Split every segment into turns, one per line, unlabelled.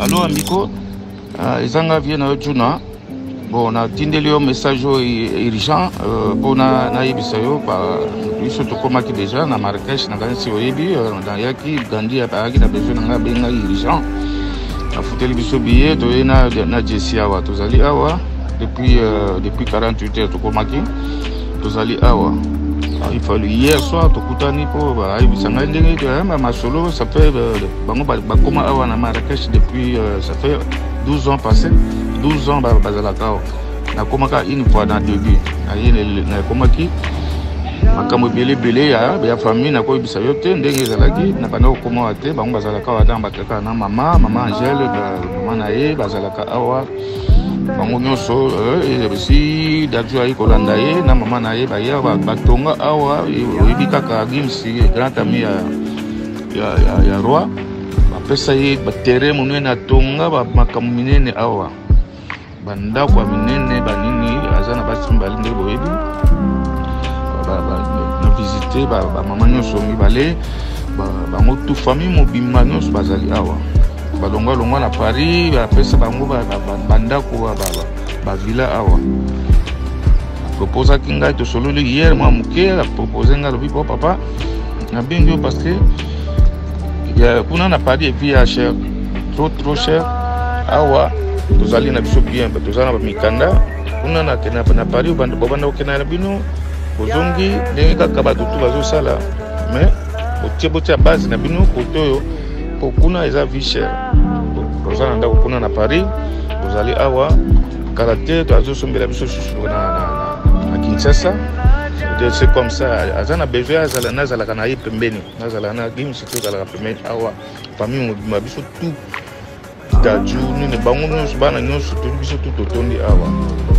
Allo Amiko, eza nga vie na yo Juna. Bon, natindeli yo message oyo urgent mpo nayebisa yo biso tokomaki deja na Marrakech, nakanisi oyebi, nayaki Gandhi ayaki na besoin na ngai, abengaki urgent, afuteli biso billet, toye na Jessie awa, tozali awa depuis 48 heures tokomaki, tozali awa. Il fallait hier soir tokutani mpo ayebisa ngai ndenge masolo. Ça fait bango bakoma awa na Marrakech depuis ça fait 12 ans passé, 12 ans bazalaka awa. Nakomaka une fois na début, naye nakomaki makambo ebele ebele ya famille, nakoyebisa yo te ndenge ezalaki. Na banda kokoma awa te, bango bazalaka awa ntango bakaka na mama Angele, mama na ye, bazalaka awa bango nyonso. Si Daju ayi kolanda ye na mama na ye, baya batonga awa. Oyebi kaka Gims, grand ami ya roi, bapesa ye baterrain monene, atonga makambo minene awa, bandako ya minene, banini. Aza na basi mibale ndenge boyebi. Na visite bamama nyonso mibale, bango tu, famille mobimba nyonso bazali awa. Balongwa longwa na Paris, bapesa bango bandako, bavilla awa. Proposaki ngai, tosololi hier mwa moke, apropose ngai, alobi: "Po papa, nabengi yo parce que kuna na Paris et puis ya cher, trop trop cher. Awa tozali na biso bien, toza na bamikanda. Kuna na Paris bobanda kokenda na bino, bozongi ndenge kaka bato tu bazosala, mais botie botia base na bino kote oyo, po kuna eza vie chère. Toza na ndako kuna na Paris, tozali awa. Kala te azosombela biso susu na Kinshasa." C'est comme ça, aza na besoin azala, nazalaka na ye pembeni, nazalaka na Gims, tozalaka pembeni awa, famille mobimba, biso tout, Daju nini, bango nyonso, bana nyonso, biso tu totondi awa.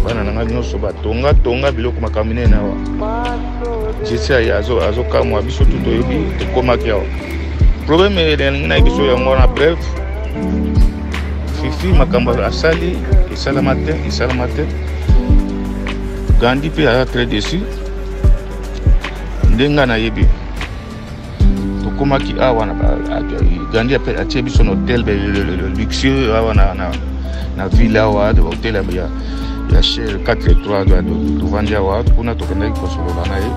Bana na ngai nyonso batonga tonga biloko, makambo minene awa. Jesi azokamwa, biso tu toyebi tokomaki awa. Problème elingi na biso yango wana. Bref, Fifi makambo asali esalama te, esalama te. Gandi mpe aza très déçu ndenge ngai nayebi. Tokomaki awa na Gandi atie biso na hotel luxueux awa na ville awa, hotel ya cher 4 étoiles. Tovandi awa kuna, tokendaki kosolola na ye.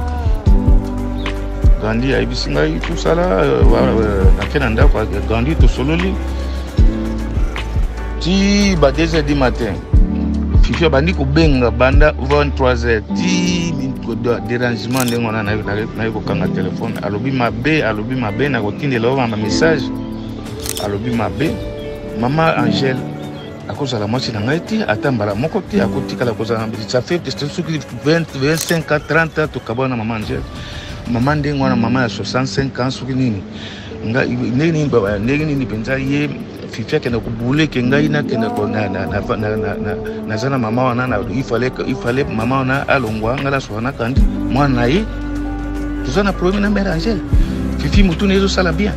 Gandi ayebisi ngai tosala, nake na ndako ya Gandi, tosololi ti ba 2 heures du matin. Fifi abandi kobenga banda 23 heures ti dérangement ndenge wana. Naye kokanga telefone, alobi mabe, alobi mabe, nakotindela oyo bamessage. Alobi mabe, mama Angele akozala mwasi na ngai te, ata mbala moko te akotikala kozala. Ça fait soki 25 ans, 30 ans tokabwana na mama Angele. Mama ndenge wana, mama ya 65 ans, soki nini, ndenge nini, ndenge nini mpenza ye Fifi akende kobuleke ngai, nakende naza na mama wana? Il fallait mama wana alongwa, ngai nasoka na Kandi, mwana na ye. Toza na problème na mère Angele. Fifi motuna ezosala bien,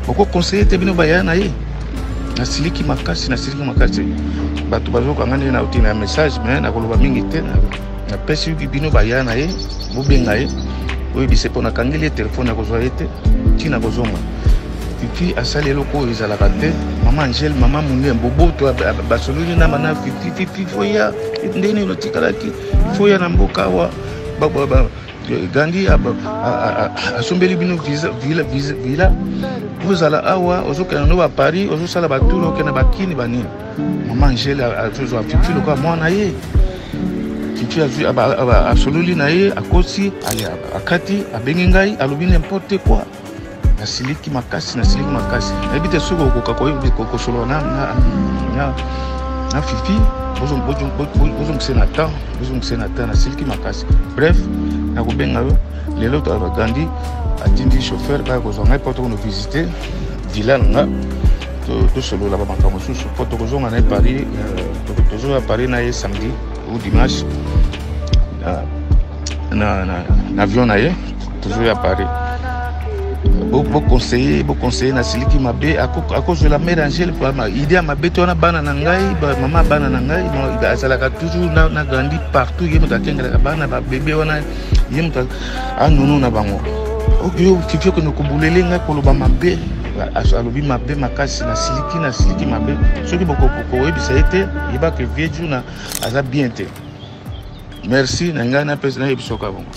okoconseiller te bino baya na ye. Nasiliki makasi, nasiliki makasi. Bato bazokanga ndenge na otina ya message, mais nakoloba mingi te. Napesi bino baya na ye, bobenga ye, oyebise mpo nakangeli ye telefone, akozwa ye te ntina kozonga. Fifi asali eloko oyo ezalaka te. Mama Angele, mama monene, boboto, basololi na mana Fifi: "Fifi, faut ya ndenge nini otikalaki, faut ya na mboka awa. Gandi asombeli bino villa, ozala awa, ozokende no baParis, ozosala batour, okende bakini banini." Mama Angele azozwa Fifi lokola mwana ye. Fifi asololi na ye, akosi, akati, abengi ngai, alobi n'importe quoi. Nasiliki makasi, nasiliki makasi. Nayebi te soki okoka kosolola na Fifi, bozongise na temps, bozongise na temps. Nasiliki makasi. Bref, nakobenga yo lelo. Gandi atindi chauffeur kaka kozwa ngai mpo tokono visite villa na nga, tosolola bamakambo mosusu, mpo tokozonga na ye Paris. Tozoya Paris na ye samedi ou dimanche na avion na ye, tozoya Paris. Boconseiller, boconseiller. Nasiliki mabe. Akozwela mère Angele idée ya mabe te wana. Bana na ngai, mama, bana na ngai azalaka toujours na Gandi partout. Ye moto akengelaka bana, babebe wana, ye moto anono na bango. Yo Fifi okende kobulele ngai, koloba mabe. Alobi mabe makasi, nasiliki, nasiliki mabe. Soki bokoyebisa ye te, yeba ke vieux Djuna aza bien te. Merci na ngai, napesa nayebisa oka bongo.